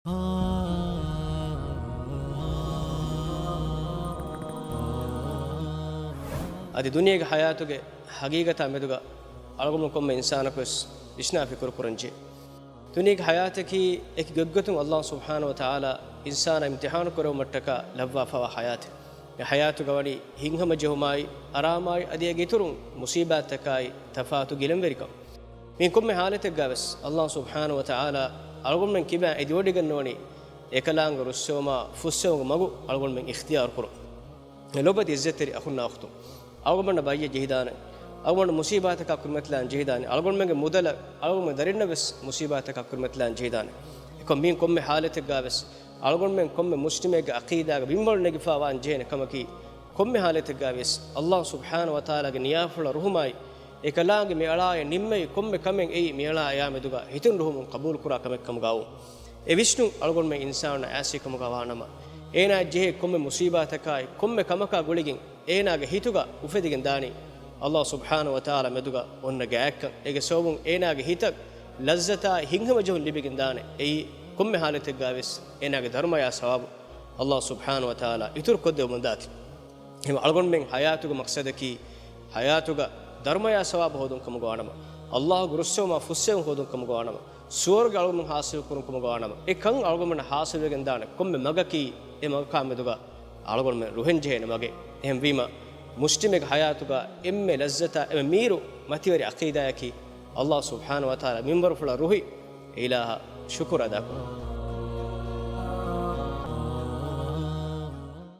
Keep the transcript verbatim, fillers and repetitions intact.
އަދި ދުނިޔޭގެ ޙަޔާތުގެ ޙަޤީޤަތާ މެދުގަ އަޅުގަނޑު ކޮންމެ އިންސާނަކުވެސް ވިސްނާ ފިކުރު ކުރަންޖެހޭ. ދުނިޔޭގެ ޙަޔާތަކީ އެކި ގޮތްގޮތުން ﷲ ސުބްޙާނަހޫ ވަތަޢާލާ އިންސާނާ އިމްތިޙާނު ކުރެއްވުމަށްޓަކާ ލައްވާފަވާ ޙަޔާތެއް. މި ޙަޔާތުގަ ވަނީ ހިތްހަމަޖެހުމާއި، އަރާމާއި، އަދި އޭގެ އިތުރުން މުޞީބާތްތަކާއި، ތަފާތު ގިލަންވެރިކަން. މި ކޮންމެ ޙާލަތެއްގަވެސް ﷲ ސުބްޙާނަހޫ ވަތަޢާލާ އަޅުގަނޑުމެން ކިބައިން އެދިވޮޑިގަންނަވަނީ އެކަލާނގެ ރުއްސެވުމާ ފުއްސެވުމުގެ މަގު އަޅުގަނޑުމެން އިޚްތިޔާރު ކުރުން. އެ ލޯބިވެތި އިއްޒަތްތެރި އަޚުންނާ އުޚްތުން، އަޅުގަނޑަށް ބައްޔެއް ޖެހިދާނެ، އަޅުގަނޑު މުޞީބާތަކާ ކުރިމަތިލާން ޖެހިދާނެ، އަޅުގަނޑުމެންގެ މުދަލަށް އަޅުގަނޑުމެން ދަރިންނަށް ވެސް މުޞީބާތަކާ ކުރިމަތިލާން ޖެހިދާނެ. އެކަމް މި ކޮންމެ ޙާލަތެއްގަވެސް އަޅުގަނޑުމެން ކޮންމެ މުޖްތަމަޢެއްގެ ޢަޤީދާގެ ބިންވަޅު ނެގިފާވާން ޖެހޭނެ ކަމަކީ، ކޮންމެ ޙާލަތެއްގަވެސް ﷲ ސުބްޙާނަހޫ ވަތަޢާލާގެ ނިޔާފުޅަށް ރުހުމާއި، އެކަލާނގެ މި އަޅާއަށް ނިންމެވި ކޮންމެ ކަމެއް އެއީ މި އަޅާ އެއާ މެދުގަ ހިތުން ރުހުމުން ޤަބޫލުކުރާ ކަމެއް ކަމުގައު، އެ ވިސްނުން އަޅުގަނޑުމެން އިންސާނުންނަށް އާސީ ކަމުގަ ވާނަމަ، އޭނާއަށް ޖެހޭ ކޮންމެ މުޞީބާތަކާއި، ކޮންމެ ކަމަކާ ގުޅިގެން އޭނާގެ ހިތުގަ އުފެދިގެން ދާނީ ﷲ ސުބްޙާނަހޫ ވަތަޢާލާ މެދުގަ އޮންނަ ގާތްކަން. އޭގެ ސަބަބުން އޭނާގެ ހިތަށް ލައްޒަތާއި ހިތްހަމަޖެހުން ލިބިގެން ދާނެ. އެއީ ކޮންމެ ޙާލަތެއްގަވެސް އޭނާގެ ދަރުމަޔާ ސަވާބު ﷲ ސުބްޙާނަހޫ ވަތަޢާލާ އިތުރު ކޮށްދެއްވަމުން ދާތީ. އެހެން އަޅުގަނޑުމެން ޙަޔާތުގެ މަޤްޞަދަކީ، ޙަޔާތުގަ ދަރުމަޔާ ސަވާބު ހޯދުން ކަމުގަ ވާނަމަ، ﷲގެ ރުއްސެވުމާ ފުއްސެވުން ހޯދުން ކަމުގަ ވާނަމަ، ސުވަރުގެ އަޅުގަނޑުމެން ޙާޞިލު ކުރުން ކަމުގަ ވާނަމަ، އެ ކަން އަޅުގަނޑުމެންނަށް ޙާޞިލުވެގެން ދާނެ ކޮންމެ މަގަކީ، އެ މަގަކާ މެދުގަ އަޅުގަނޑުމެން ރުހެން ޖެހޭނެ މަގެއް. އެހެންވީމަ، މުޖްތަމަޢެއްގެ ޙަޔާތުގަ އެންމެ ލައްޒަތާ އެންމެ މީރު މަތިވެރި ޢަޤީދާއަކީ، ﷲ ސުބްޙާނަހޫ ވަތަޢާލާ މިންވަރުފުޅަށް ރުހި، އެ އިލާހަށް ޝުކުރު އަދާކުރުން.